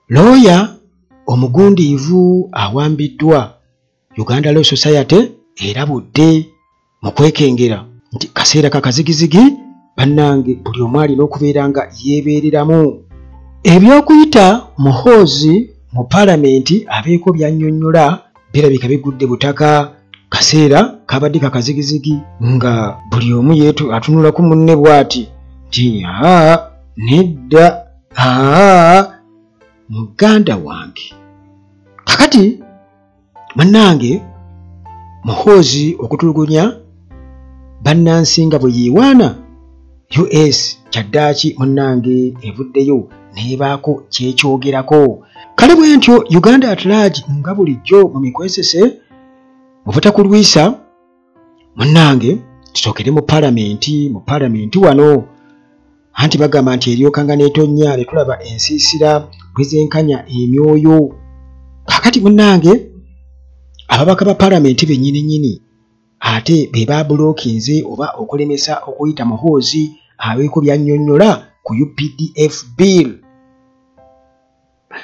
Looya omugundiivu awambiddwa. Uganda Law Society erabudde mu kwekengera nti kaseera kakazigizigi, bannange, buli omu alina okubeera nga yeebeereramu. Ebyokuyita Muhoozi mu paalamenti abeeko byannyonnyola birabika bigudde butaka. Kaseera kabadde kakazigizigi nga buli omu yeetu atunulaku munne bw'ati nti aa, nedda, aa, muganda wange. Kakati munnange, Muhoozi okutulugunya bannansi nga bwe yeewaana US kyaddaaki, munnange, evuddeyo n'ebaako kyekyogerako. Kale bwe ntyo Uganda at large nga bulijjo mu mikwesese mu butakulwisa. Munnange, tusookere mu paalamenti. Mu paalamenti wano anti bagamba nti eryokanga n'etonnya ne tulaba ensiisira bwe zenkanya emyoyo. Kaakati munnange, ababaka ba paalamenti bennyini nnyini ate be baabulookinze oba okulemesa okuyita Muhoozi abeeko byannyonnyola ku UPDF bill.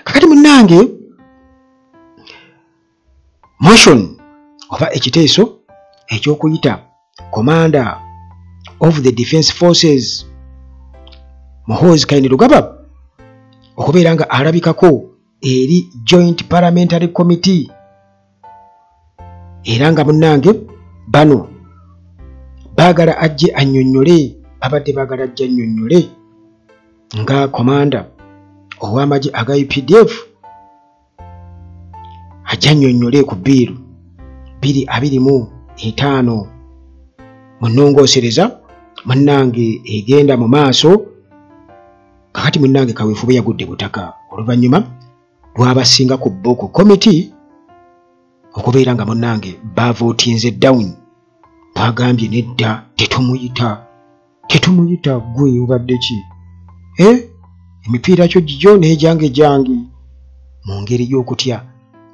Kakati munnange, motion oba ekiteeso ekyokuyita Commander of the Defence Forces Muhoozi Kainerugaba okubeera nga alabikako eri Joint Parliamentary Committee, era nga munnange bano baagala ajje annyonnyole, babadde baagala ajje annyonnyole nga commander ow'amagye aga UPDF, ajje annyonnyole ku bill 2025 mu nnongoosereza munnange egenda mu maaso. Kakati munnange, kaweefube yagudde butaka oluvannyuma lw'abasinga ku bo ku komiti okubeera nga munnange bavootinze down, bagambye nedda, tetumuyita, tetumuyita. Gwe obadde ki? Emipiira kyo gigyo n'egyange gyange, mu ngeri y'okutya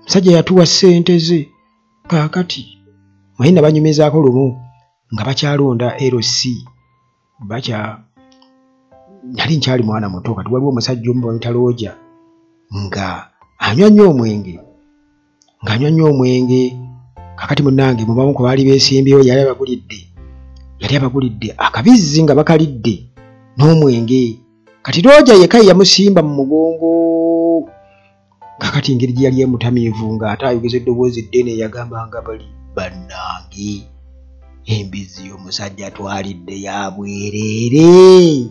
musajja yatuwa ssente ze. Kaakati naye nabanyumizaako lumu nga bakyalonda LC, bakya nali nkyali mwana muto. Kati waliwo omusajja omu bamuyita Looja nga anywa nnyo omwenge, ng'anywa nnyo omwenge. Kakati munnange, mu bamu ku baali beesimbyewo yali abagulidde akabizzi nga bakalidde n'omwenge. Kati Looja yekka ye yamusimba mu mugongo. Kakati engeri gye yali emutamiivu ng'ate ayogeza eddoboozi eddene, yagamba nga bali, "Bannange, embizzi y'omusajja twalidde ya bwereere."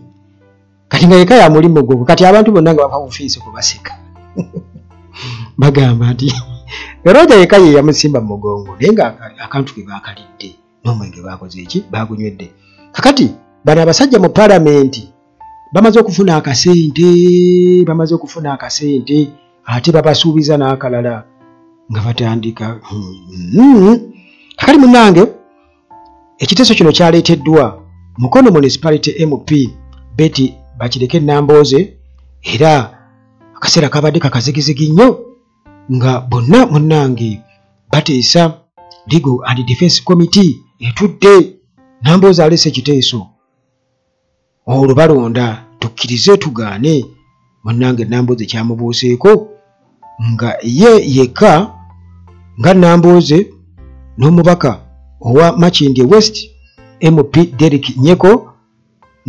Kati nga yekka yamuli mugongo. Kati abantu bonna nga bava ofiisi kubaseka, bagamba nti Looja yekka ye yamusimba mu mugongo, naye nga akantu ke baakalidde n'omwenge baakoze eki, baagunywedde. Kakati bano abasajja mu paalamenti bamaze okufuna akasente, bamaze okufuna akasente, ate babasuubiza n'akalala nga batandika. Kakati munnange, ekiteeso kino kyaleeteddwa Mukono Municipality MP Betty Bakireke Nambooze, era akaseera kabadde kakazigizigi nnyo nga bonna munnange bateesa. Legal and Defence Committee etudde, Nambooze aleese ekiteeso, olwo balonda tukkirize tugaane. Munnange, Nambooze kyamubuuseeko nga ye yekka nga Nambooze n'omubaka owa Makindye West MP Derrick Nyeko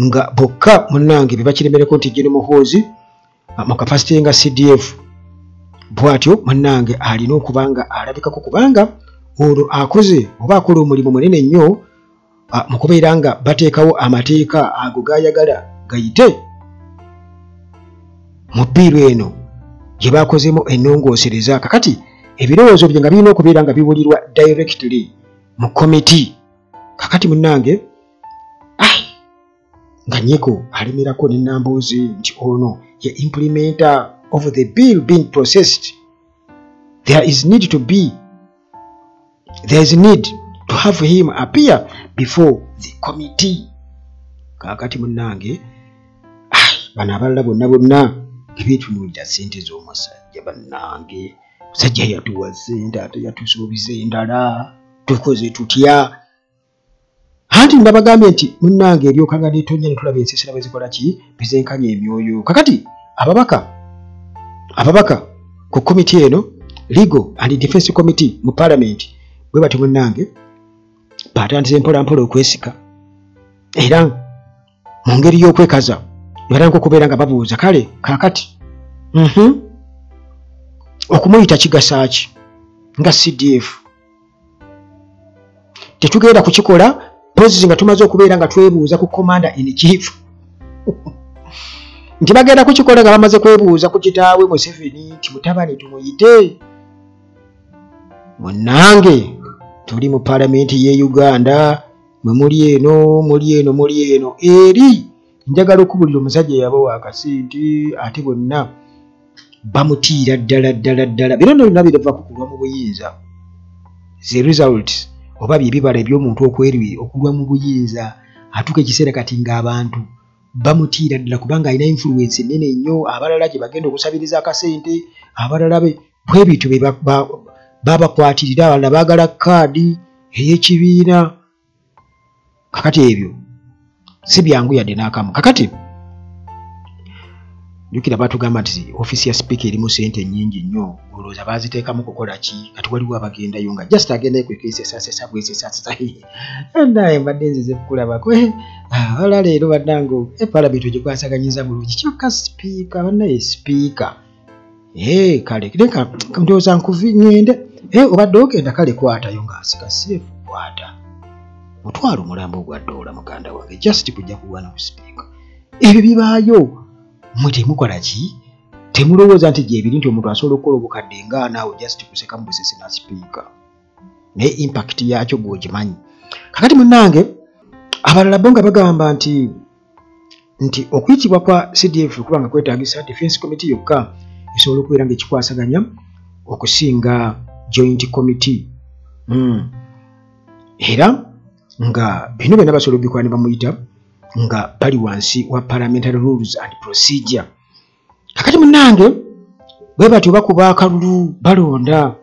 nga bokka munnange be bakiremereko nti Gen Muhoozi mu capacity nga CDF bw'atyo munnange alina okuba nga alabikako, kubanga olwo akoze oba akola omulimu munene nnyo mu kubeera nga bateekawo amateeka ago gayagala gayite mu bill eno gye bakozemu ennongoosereza. Kakati ebirowoozo bye nga birina okubeera nga biwulirwa directly mu komiti. Kakati munnange, nga Nyeko alemerako ne Nambooze nti ono ye implementer of the bill being processed, there is need to have him appear before the committee. Kaakati munnange, bano abalala bonna bonna ngebeetunuulira ssente z'omusajja. Bannange, musajja yatuwa ssente ate yatusuubiza endala, tukoze tutya? Anti ndabagambye nti munnange eryokanga netonya ne tulaba ensiisira bwe zikola ki, bizenkanya emyoyo. Kakati ababaka Ababaka ku komiti eno, Legal and Defense Committee mu Parliament, bwe batyo munnange batandise mpola mpola okwesika, era mu ngeri y'okwekaza ne batandika okubeera nga babuuza, kale kaakati okumuyita kigasa ki nga CDF? Tetugenda kukikola pozi nga tumaze okubeera nga twebuuza ku commander in chief, nti bagenda kukikola nga bamaze kwebuuza ku kitaawe Museveni nti mutabani tumuyite. Munnange, tuli mu Paalamenti ye Uganda, mwe muli eno, muli eno, muli eno eri. Njagala okubulira, omusajja yabawa akasente, ate bonna bamutiira ddala ddala ddala. Bino nno byonna birava ku kulwa mu buyinza, ze result oba bye bibala eby'omuntu okulwa mu buyinza. Atuuka ekiseera kati ng'abantu bamutiira ddala kubanga alina influence ennene nnyo. Abalala gye bagenda okusabiriza akasente, abalala be bwe bityo be babakwatirira, abalala baagala kaadi ey'ekibiina. Kakati ebyo si byangu yadde n'akamu. Kakati jjukira batugamba nti ofiisi ya sipiika erimu sente nnyingi nnyo. Olowooza baaziteekamu kukola ki? Kati waliwo abagendayo nga just agendayo kwekesesasesa bwesesasesa, naye mbadde nzize kukulabako wala leero. Bannange, Palamenti ogikwasaganyiza bulungi, kyokka sipiika bannaye, sipiika. Kale leka ndowooza nkuvi ŋŋende. Obadde ogenda, kale kwatayo ng'asika seefu, kwata mutwalo omulambo gwa ddoola. Muganda wange, just kujja kulwana ku sipiika, ebyo bibaayo. Mmwe temukola ki? Temulowooza nti gyebiri nti omuntu asobola okukola obukadde nga naawe just kusekamu busese na sipiika, naye impact yakyo gw'ogimanyi. Kakati munnange, abalala bo nga bagamba nti okuyitibwa kwa CDF kuba nga kwetaagisa defense committee yokka esobola okubeera nga ekikwasaganya okusinga joint committee. Era nga bino byonna basobola obikola ne bamuyita nga bali wansi wa parliamentary rules and procedure. Kakati munnange, bwe batyo bakuba akalulu, balonda,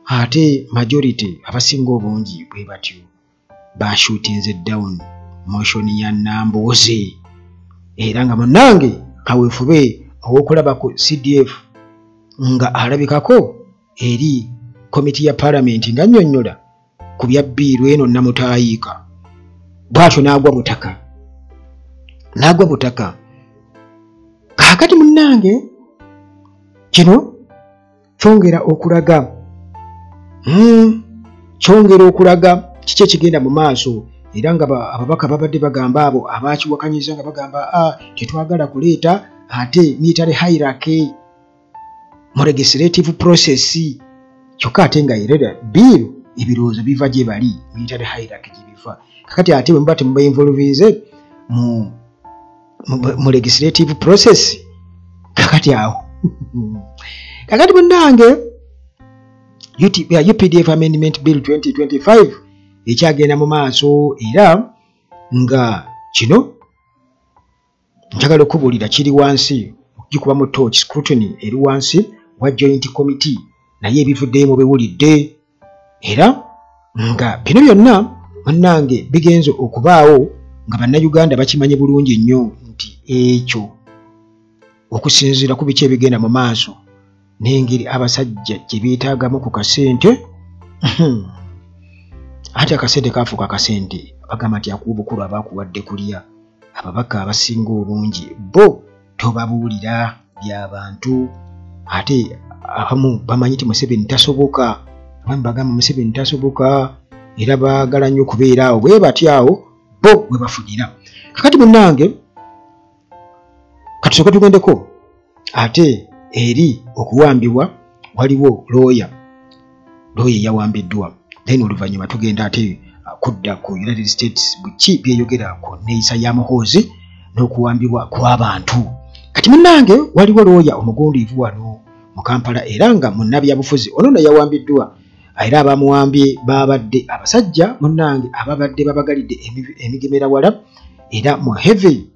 ate majority, abasinga obungi, bwe batyo bashootinze down motion ya Nambooze. Era nga munnange, kaweefube ow'okulaba ku CDF nga alabikako eri komiti ya Palamenti nga nnyonnyola ku bya bill eno namutaayiika, bw'atyo n'agwa butaka, n'agwa butaka. Kaakati munnange, kino kyongera okulaga kyongera okulaga kiki ekigenda mu maaso. Era nga ababaka babadde bagamba, abo abakiwakanyiza nga bagamba, tetwagala kuleeta ate military hierarchy mu legislative process, kyokka ate nga era bill ebirowoozo biva gye bali, military hierarchy gye biva. Kakati ate bwe muba temubainvolvinze mu legislative process, kakati awo kakati munnange, UPDF Amendment Bill 2025 ekyagenda mu maaso. Era nga kino njagala okubuulira, kiri wansi gikuba mu torch scrutiny, eri wansi wa joint committee, naye ebivuddeyo mubiwulidde. Era nga bino byonna munnange bigenze okubaawo nga Bannayuganda bakimanyi bulungi nnyo nti ekyo, okusinziira ku biki ebigenda mu maaso n'engeri abasajja gye beetaagamu ku kasente, ate akasente kaafuuka akasente. Bagamba nti akuwa obukulu aba akuwadde kulya. Ababaka abasinga obungi bo tobabuulira by'abantu, ate abamu bamanyi nti Museveni tasoboka. Abamu bagamba Museveni tasoboka, era baagala nnyo okubeera awo bwe batyo, awo bo we bafunira. Kakati munnange, katusooke tugendeko ate eri okuwambibwa. Waliwo looya eyawambiddwa, then oluvannyuma tugenda ate kudda ku United States, buki byeyogera ku neeyisa ya Muhoozi n'okuwambibwa kw'abantu. Kati munnange, waliwo looya omugundiivu wano mu Kampala, era nga munnabyabufuzi ono nno yawambiddwa, era abamuwambye babadde abasajja munnange ababadde babagalidde emigemerawala, era mu heavy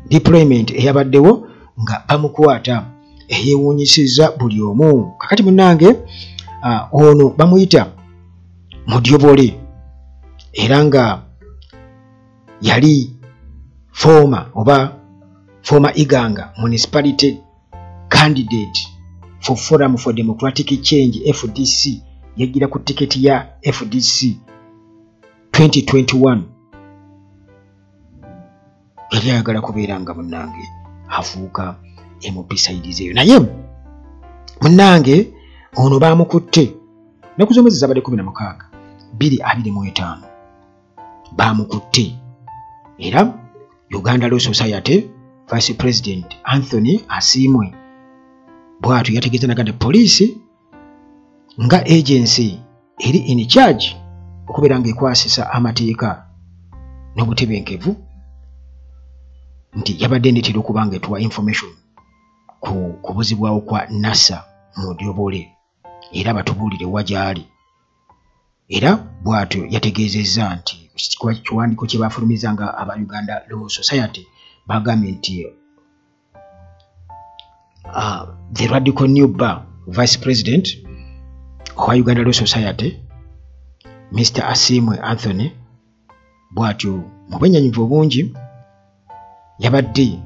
deployment eyabaddewo nga bamukwata, eyeewuunyisizza buli omu. Kakati munnange, ono bamuyita Mudyobole, era nga yali former oba former Iganga Municipality candidate for Forum for Democratic Change FDC, yajjira ku tiketi ya FDC 2021. Yali ayagala kubeera nga munnange afuuka MP side eyo, naye munnange ono baamukutte ennaku z'omwezi zabadde 16 2025 baamukutte. Era Uganda Law Society Vice President Anthony Asiimwe bw'atyo yategeeza naga nti poliisi nga agency eri in charge okubeera ng'ekwasisa amateeka n'obutebenkevu nti yabadde endeetera okuba nga etuwa information ku kubuzibwawo kwa Nasser Mudiobole era batubuulire wa gy'ali. Era bw'atyo yategeezezza nti kiwandiiko kye baafulumizza nga aba Uganda Law Society bagambye nti the Radical New Bar Vice President owa Uganda Law Society Mr. Asiimwe Anthony bw'atyo mu bwennyamivu obungi yabadde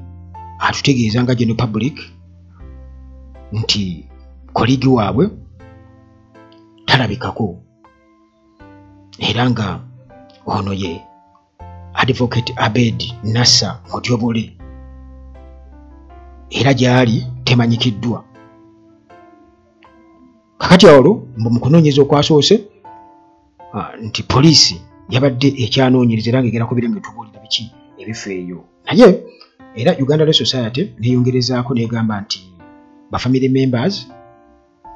atutegeeza nga general public nti colleague waabwe talabikako, era nga ono ye Advocate Abed Nasser Mudiobole era gy'ali temanyikiddwa. Kakati olwo mbu mu kunoonyereza okwasoose nti poliisi yabadde ekyanoonyereza era ng'egenda kubeera ng'etubuulira biki ebifo eyo. Naye era Uganda Law Society neeyongerezaako n'egamba nti ba family members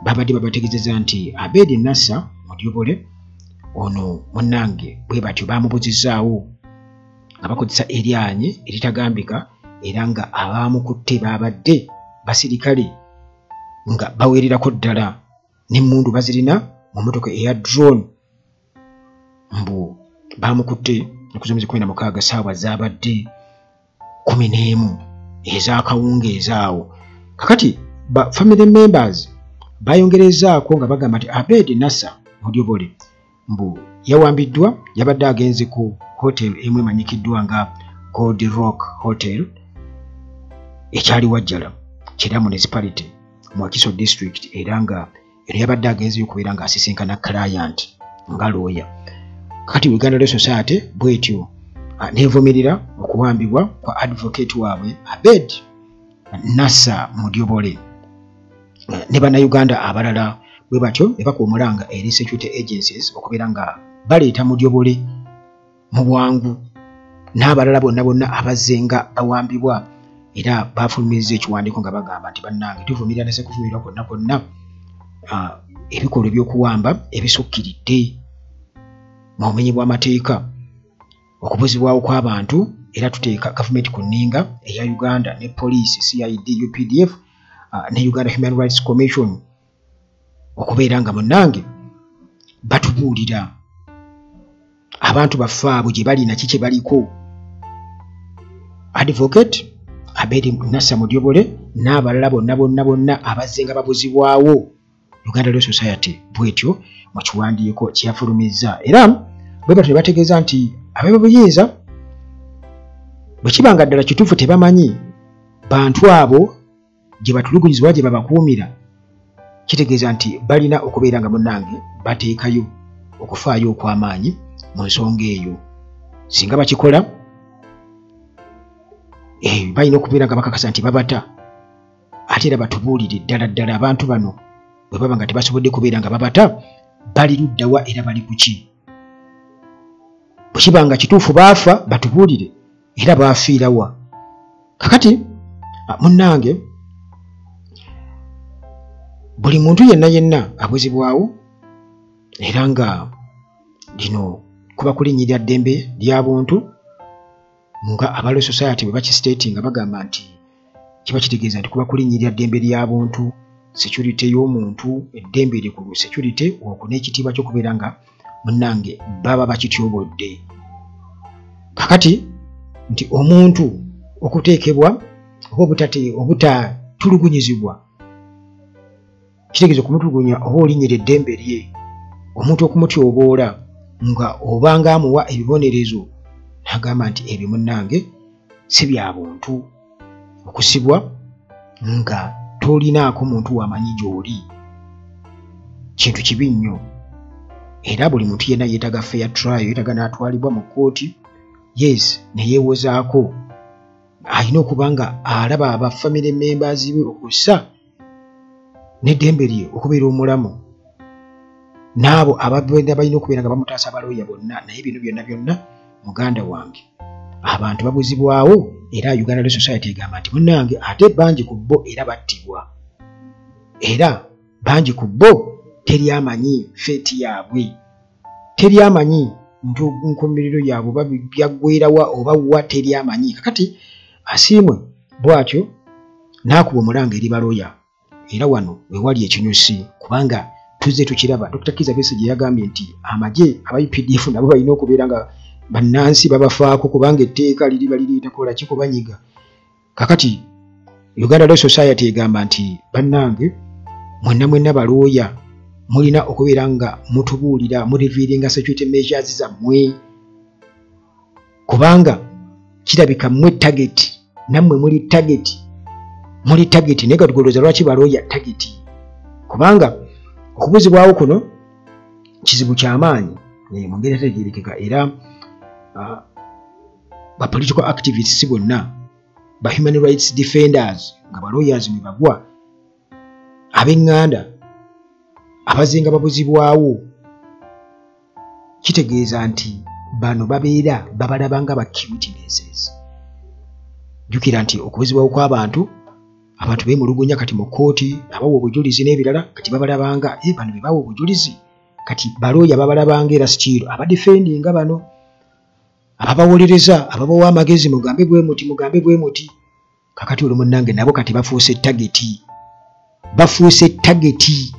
babadde babategeezezza nti Abed Nasser Mudiobole ono munnange bwe batyo baamubuzizzaawo nga bakozesa eryanyi eritagambika, era nga abaamukutte baabadde basirikale nga bawererako ddala n'emmundu bazirina mu mmotoka eya drone. Mbu baamukutte ennaku z'omwezi 16 ssaawa zaabadde 11 ez'akawungeezi awo. Kakati ba family members bayongerezaako nga bagamba nti Abed Nasser Mudiobole mbu yawambiddwa, yabadde agenze ku hotel emu emanyikiddwa nga Gold Rock Hotel ekyali Wajjala Kira Municipality mu Wakiso District, era nga eno yabadde agenzeyo okubeera ng'asisinkana client nga lawyer. Kakati Uganda Law Society bw'etyo neevumirira okuwambibwa kwa advocate waabwe Abed Nasser Mudiobole ne bannayuganda abalala bwe batyo ne bakuba omulanga eri security agencies okubeera nga baleeta Mudiobole mu bwangu n'abalala bonna bonna abazze nga bawambibwa. Era baafulumizza ekiwandiiko nga bagamba nti bannange tuvumirira nase kuvumirirwa kwonna kwonna ebikolwa eby'okuwamba ebisukkiridde mu bumenyi bw'amateeka, okubuzibwawo kw'abantu, era tuteeka gavumenti ku nninga eya Uganda ne poliisi CID, UPDF ne Uganda Human Rights Commission okubeera nga munnange batubuulira abantu baffe abo gye bali naki kye baliko. Advocate Abed Nasser Mudiobole n'abalala bonna bonna bonna abazze nga babuzibwawo Uganda Law Society bw'etyo mu kiwandiiko kye yafulumizza. Era bwe batyo ne bategeeza nti ab'ebuyinza bwe kiba nga ddala kituufu tebamanyi bantu abo gye batulugunyizibwa gye babakuumira, kitegeeza nti balina okubeera nga munnange bateekayo okufaayo okw'amaanyi mu nsonga eyo. Singa bakikola balina okubeera nga bakakasa nti babata, ate era batubuulire ddala ddala abantu bano bwe baba nga tebasobodde kubeera nga babata bali ludda wa era bali ku ki. Bwe kiba nga kituufu baafa batubuulire era baafiira wa. Kakati munnange buli muntu yenna yenna abuzibwawo, era nga lino kuba kulinnyirira ddembe lya buntu nga aba Law Society bwe bakistate nga bagamba nti kiba kitegeeza nti kuba kulinnyirira ddembe lya buntu, security y'omuntu, eddembe lye ku security okwo n'ekitiibwa ky'okubeera nga munnange baba bakityobodde. Kakati nti omuntu okuteekebwa oba obutatulugunyizibwa kitegeeza okumutulugunya oba olinnyira eddembe lye, omuntu okumutyoboola nga obanga amuwa ebibonerezo n'agamba nti ebyo munnange si bya buntu, okusibwa nga tolinaako muntu wamanyi gy'oli, kintu kibi nnyo. Era buli muntu yenna yeetaaga fair trial, yeetaaga n'atwalibwa mu kkooti, yes, ne yeewozaako. Alina okuba nga alaba aba family members be okussa n'eddembe lye okubeera omulamu, n'abo abagenda balina okubeera nga bamutaasa abalooya bonna. Naye bino byonna byonna, muganda wange, abantu babuzibwawo. Era Uganda Law Society egamba nti munnange ate bangi ku bo era battibwa, era bangi ku bo teri amanyi fate yaabwe, teri amanyi nkomerero yaabwe oba byaggwerawa oba wa, teri amanyi. Kakati Asiimwe bw'atyo n'akuba omulanga eri balooya, era wano we wali ekinyusi, kubanga tuzze tukiraba. Dr. Kizza Besigye yagambye nti amagye aba UPDF nabo balina okubeera nga bannansi babafaako, kubanga etteeka liri balireeta kola kikubanyiga. Kakati Uganda Law Society egamba nti bannange mwenna mwenna balooya mulina okubeera nga mutubuulira, murevealinga security measures zammwe, kubanga kirabika mmwe target, nammwe muli target, muli target. Naye katugolooza lwaki balooya target, kubanga okubuzibwawo kuno kizibu kyamaanyi mu ngeri etegeerekeka. Era ba political activists bonna, ba human rights defenders nga ba lawyers mwe bagwa, ab'eŋŋanda abazinga babuzibwawo, kitegeeza nti bano babeera babalaba nga ba key witnesses. Jjukira nti okubuzibwawo kw'abantu, abantu beemulugunya kati mu kkooti, abawa obujulizi n'ebirala, kati babalabanga bano be bawa obujulizi. Kati balooya babalabanga era still abadefendinga bano, ababawolereza, ababawa amagezi, mugambe bwe muti, mugambe bwe muti. Kakati olwo munnange nabo kati bafuuse target, bafuuse target.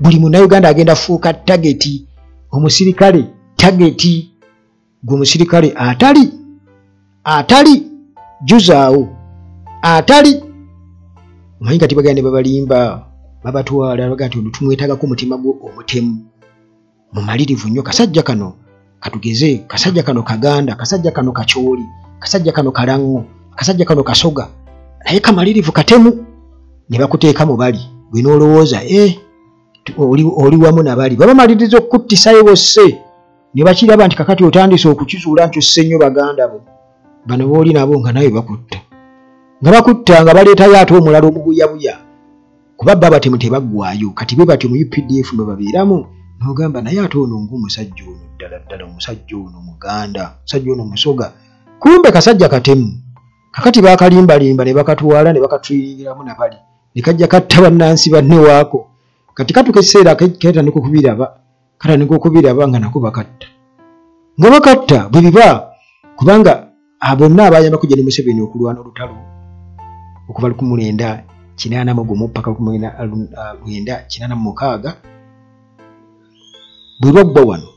Buli munnayuganda agenda fuuka target. Omusirikale target, gwe omusirikale atali atali juzaawo atali omanyi. Kati bagenda ne babalimba, babatwala, bagaa nti ono tumwetaagako omutima gwo omutemu mumalirivu nnyo, kasajja kano katugeze, kasajja kano kaganda, kasajja kano kakyoli, kasajja kano kalaŋŋo, kasajja kano kasoga, naye kamalirivu katemu. Ne bakuteeka mu bali gwe n'olowooza oli wamu nabali babamaliriza okukuttisayo bosse, ne bakiraba nti kakati otandise okukizuula nti osse nnyo baganda bo bano booli nabo, nga nawe bakutta, nga bakutta, nga baleetayo ate omulala omubuyabuya, kuba bba abatemu tebaggwayo. Kati bwe batyo mu UPDF bwe babeeramu, n'ogamba naye ate ono ng'omusajja ono ddala ddala omusajja ono muganda, omusajja ono musoga, kumbe kasajja katemu. Kakati baakalimbalimba ne bakatwala ne bakatwiringiramu nabali, ne kajja katta bannansi banne waako. Kati katuka ekiseera ketandika okubiraba, katandika okubiraba nga nako bakatta, nga bakatta bwe biba, kubanga bonna abayambako Gen Museveni okulwana olutalo okuva 1981 paka 1986 bwe lwaggwa wano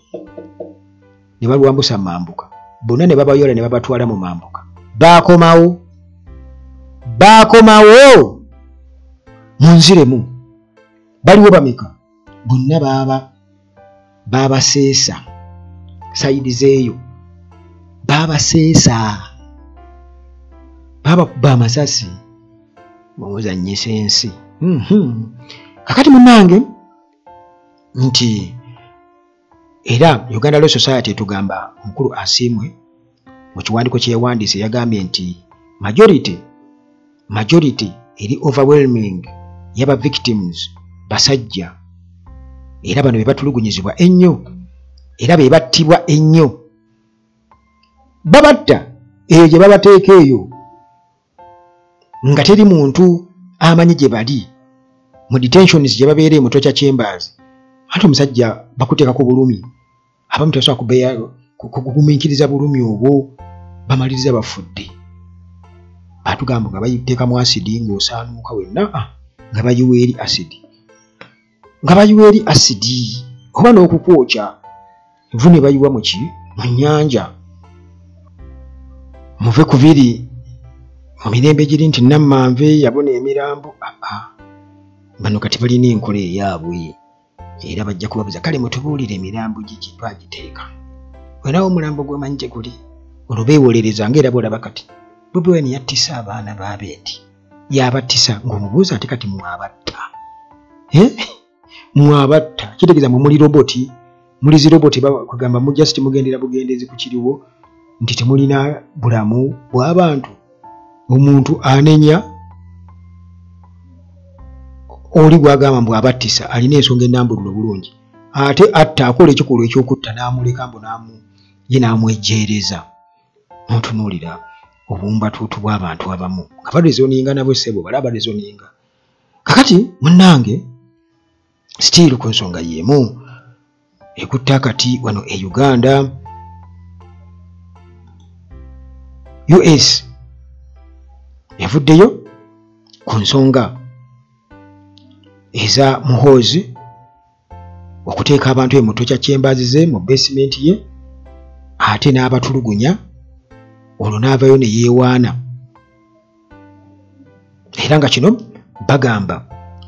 ne balwambusa mambuka, bonna ne babayola ne babatwala mu mambuka, baakomawo, baakomawo mu nziremu. Baliwo bameka? Bonna baaba babaseesa side zeeyo, babaseesa, babakuba amasasi, muzannyisa ensi. Kakati munnange nti era Uganda Law Society etugamba omukulu Asiimwe mu kiwandiiko kye yawandiise yagambye nti majority eri overwhelming y'aba victims basajja, era bano be batulugunyizibwa ennyo, era be battibwa ennyo. Babatta eyo gye babateeka eyo nga teri muntu amanyi gye bali, mu detentions gye babeera mu torture chambers. Ate omusajja bakuteekako bulumi, abamu tebasobola kubeera kugumiikiriza bulumi obwo, bamaliriza bafudde. Batugamba nga bayiteekamu asidi ng'osaanuuka wenna, nga bayiwa eri asidi, nga bayiwa eri asidi, oba n'okukwokya nvu ne bayiwa mu ki, mu nnyanja. Muve ku biri mu mirembe giri nti nammanve yabona emirambo. Bano kati balina enkola eyaabwe, era bajja kubabuza kale mutubuulire emirambo gigi twagiteeka, wenawo omulambo gw'omanyi gye guli. Olwo beewolereza nga era bw'olaba kati Bobi Wine yattisa abaana b'abendi. Yabattisa ng'omubuuza ate kati mwabatta, mwabatta kitegeeza mwe muli roboti, muli ziroboti, kugamba mu just mugendera bugendezi ku kiriwo nti temulina bulamu bw'abantu. Omuntu anenya oli gw'agamba mbu abattisa alina ensonga ennambululo bulungi, ate atta akola ekikolwa eky'okutta n'amuleka mbu ye n'amwejjeereza. N'otunuulira obumbatuutu bw'abantu abamu nga barezoninga nabo ssebo, bala barezoninga. Kakati munnange still ku nsonga y'emu ekutta akati wano e Uganda, US evuddeyo ku nsonga eza Muhoozi okuteeka abantu e mu torture chambers ze mu basement ye, ate n'abatulugunya, olwo n'avayo ne yeewaana. Era nga kino bagamba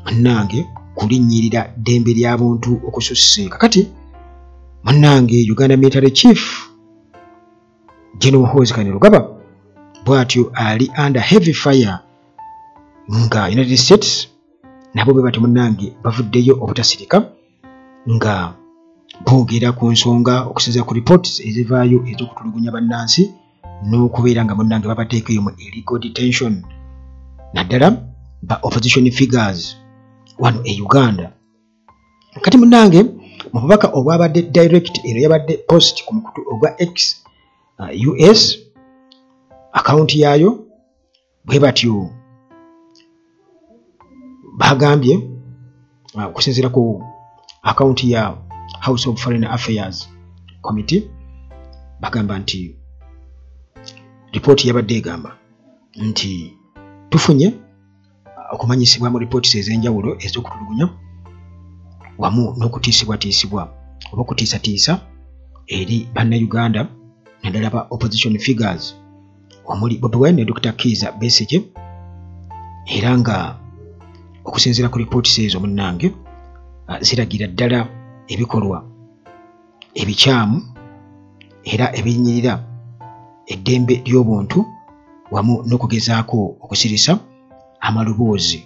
munnange kulinnyirira ddembe lya buntu okususse. Kakati munnange Uganda Military Chief General Muhoozi Kainerugaba bw'atyo ali under heavy fire nga United States nabo bwe batyo munnange bavuddeyo obutasirika nga boogera ku nsonga okusinziira ku reports ezivaayo ez'okutulugunya bannansi n'okubeera nga munnange babateekeyo mu illegal detention, naddala ba opposition figures wano e Uganda. Kati munnange mu bubaka obwabadde direct, eno yabadde post ku mukutu ogwa X, US akawunti yaayo, bwe batyo bagambye okusinziira ku akawunti ya House of Foreign Affairs Committee, bagamba nti ripooti yabadde egamba nti tufunye okumanyisibwa mu ripooti ez'enjawulo ez'okutulugunya wamu n'okutiisibwatiisibwa oba okutiisatiisa eri bannayuganda naddala ba opposition figures omuli Bobi Wine ne Dr. Kizza Besigye. Era nga okusinziira ku ripooti ezo munnange ziragira ddala ebikolwa ebikyamu era ebinnyirira eddembe ly'obuntu wamu n'okugezaako okusirisa amaloboozi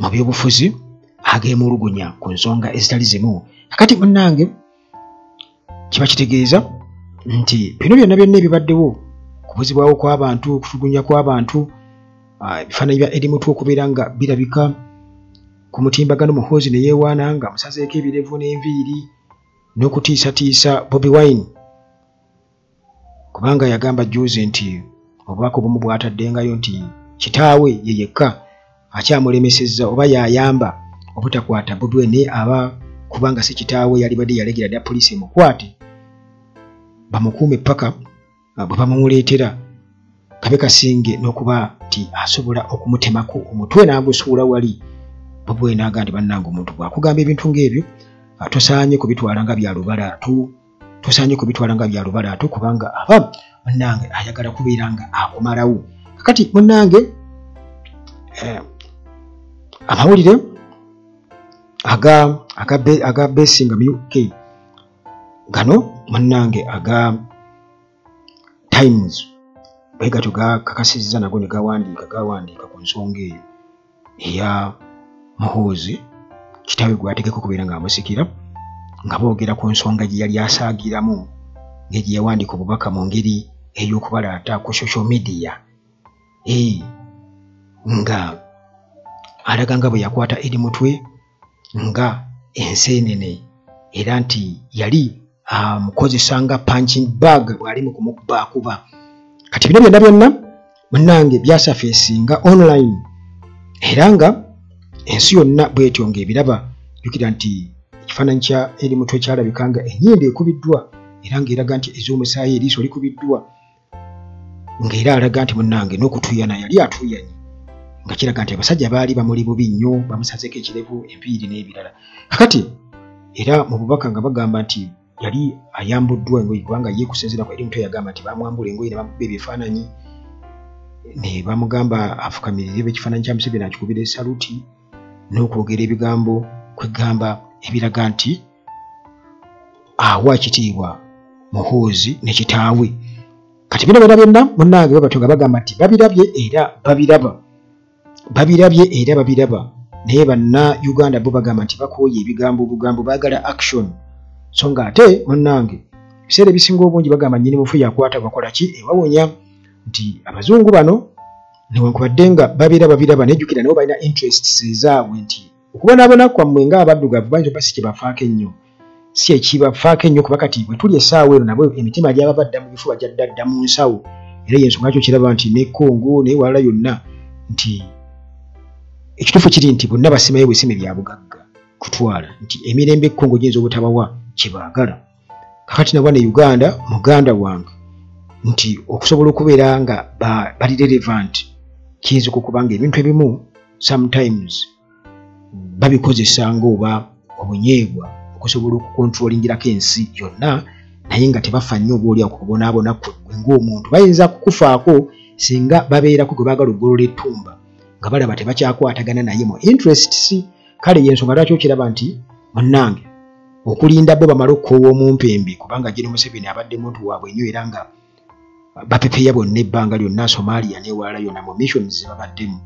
mu byobufuzi ageemulugunya ku nsonga ezitali zimu. Kakati munnange kiba kitegeeza nti bino byonna byonna ebibaddewo, okubuzibwawo kw'abantu, okutulugunya kw'abantu, ebifaananyi bya Eddie Mutwe okubeera nga birabika ku mutimbagano, Muhoozi ne yeewaana nga amusazeeko ebirevu n'enviiri n'okutiisatiisa Bobi Wine, kubanga yagamba jjuuzi nti obubaka obumu bw'ataddengayo nti kitaawe ye yekka akyamulemesezza oba yayamba obutakwata Bobi Wine, naye aba kubanga si kitaawe yalibadde yalegira dda poliisi emukwate bamukuume paka bwe bamuleetera kabe kasinge n'okuba nti asobola okumutemako omutwe n'agusuula wali. Bobi Wine n'agamba nti bannange omuntu bw'akugamba ebintu ng'ebyo tosaanye kubitwala nga bya lubalaatu, tosaanye kubitwala nga bya lubalaatu, kubanga aba munnange ayagala kubeera nga akumalawo. Kakati munnange amawulire aga besinga mu UK gano munnange aga Times bwe gatyo gakakasizza nago ne gawandiika ku nsonga eyo eya Muhoozi kitaawe gw'ategeka okubeera ng'amusikira, nga boogera ku nsonga gye yali asaagiramu ng'egye yawandiika obubaka mu ngeri ey'okubalaata ku social media, nga alaga nga bwe yakwata Eddie Mutwe nga enseenene, era nti yali amukozesa nga punching bag bw'ali mu kumukubaakuba. Kati bino byonna byonna munnange byasafeesinga online, era nga ensi yonna bw'etyo ng'ebiraba. Jjukira nti ekifaananyi kya Eddie Mutwe kyalabika nga ennyindo ekubiddwa era ng'eraga nti ez'omusaayi, eriiso likubiddwa, ng'era alaga nti munnange n'okutuuyana yali atuuyanye, nga kiraga nti abasajja baali bamuli bubi nnyo, bamusazeeko ekirevu, enviiri n'ebirala. Kakati era mu bubaka nga bagamba nti yali ayambuddwa engoye, kubanga ye kusinziira ku Eddie Mutwe yagamba nti bamwambula engoye ne bamukuba ebifaananyi ne bamugamba afukamirire ekifaananyi kya Museveni akikubire saluti n'okwogera ebigambo kwegamba ebiraga nti awa ekitiibwa Muhoozi ne kitaawe. Kati bino byonna byonna munnange bwe batyo nga bagamba nti babirabye era babiraba. Babirabye era babiraba, naye banna Uganda bo bagamba nti bakooye ebigambo obugambo, baagala action. So nga ate munnange ebiseera ebisinga obungi bagamba nnyini mufu yakwata bakola ki ewawonya, nti abazungu bano newankubadde nga babeera babiraba, nejjukira nabo balina interests ezaabwe, nti okubonaabona kwammwe ng'abaddugavu bayinza oba si kye bafaako ennyo, si ekibafaako ennyo, kuba kati bwe tuli essaawa eno nabo emitima gyabava dda mu bifuba gyadda dda mu nsawo. Era y'ensonga lwaki okiraba nti ne Congo n'ewalala yonna nti ekituufu kiri nti bonna basimayo busime bya bugagga kutwala, nti emirembe Congo giyinza obutabawa kye baagala. Kakati nabwa ne Uganda muganda wange nti okusobola okubeera nga bali relevant kiyinza okuba nga ebintu ebimu sometimes babikozesa ng'oba obunyeebwa okusobola okukontrolingirako ensi yonna, naye nga tebafa nnyo oba oli awo kubonaabona ggwe ng'omuntu. Bayinza kukufaako singa babeerako gwe baagala okugolola ettumba nga balaba tebakyakwatagana naye mu interests. Kale y'ensonga lwaki okiraba nti munnange okulinda bo bamale okukoowa omumpembe, kubanga Gen Museveni abadde muntu waabwe nnyo era nga bapepeya bonna ebbanga lyonna Somalia n'ewalala yonna mu missions ze babaddemu.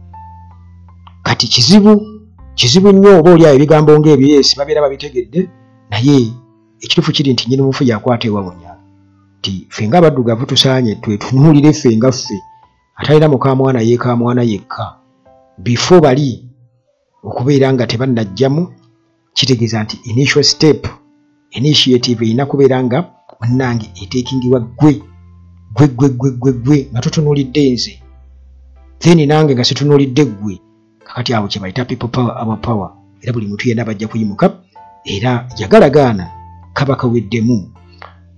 Kati kizibu nnyo oba oli awo ebigambo ng'ebyo yes babeera babitegedde, naye ekituufu kiri nti nnyini mufu yakwata ewawonya, nti ffe ng'abaddugavu tusaanye twetunuulire ffe nga ffe, atalina mukaamwana yeekaamwana yekka. Before bali okubeera nga tebannajjamu, kitegeeza nti initial step initiative erina kubeera nga munnange eteekingibwa ggwe gwe gwe gwe gwe gwe nga totunuulidde nze, then nange nga situnuulidde ggwe. Kakati awo kye bayita people power, our power. Era buli muntu yenna bajja kuyimuka era yagalagaana kaba kaweddemu.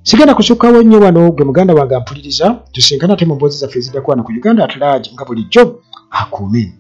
Sigenda kusukkawo nnyo wano gwe muganda wange ampuliriza, tusinkana ate mu mboozi zaffe eziddako wano ku Uganda at Large nga bulijjo. Akuume.